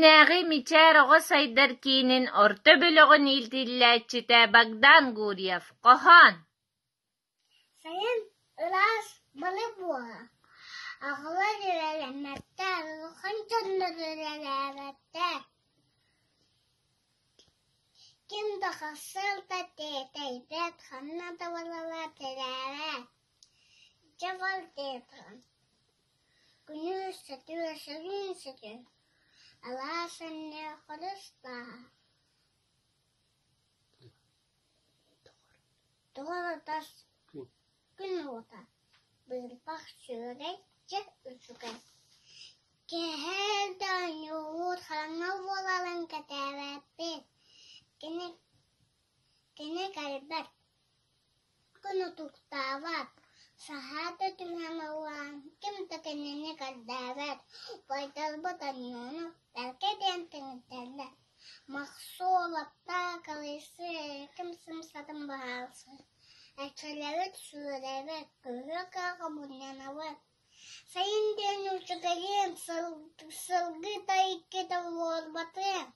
Күннээҕи Мичээр оҕо сайдар киинин орто бөлөҕүн иитиллээччитэ Богдан Гурьев хоһоон Сайын ыраас балык буолар, аҕалар үлэлэммэттэр, улахан дьоннор үлэлээбэттэр. Ким да хасыал да тиэтэйбэт, ханна да бараллар тэрээбэт. Дьэ бар диэтиҕин, күнүс сөтүө, сөрүүн сөтүө, алаас анньа хорус тааһа Тоҕо тас күн уота, быырпах сүөгэй, дьэ үчүгэй Киэһэ да оонньуулуур хараҥа буоларын кэтээбэппин, кини кини кэлбэт, күн утуктаабат, саһаа да түһэн ыллаан ким да кинини көрдөөбөт, убайдарбыт оонньууну бэркэ диэн тиҥирдэллэр Махсуо, лаптаа, калайсыы, ким сымсатын быһаарсыы, эчэлэбит, сүөрэбит, күһүө кыаҕа мунньанабыт. Сайын диэн үчүгэйиэн, сылгы да иккитэ буолбатыан.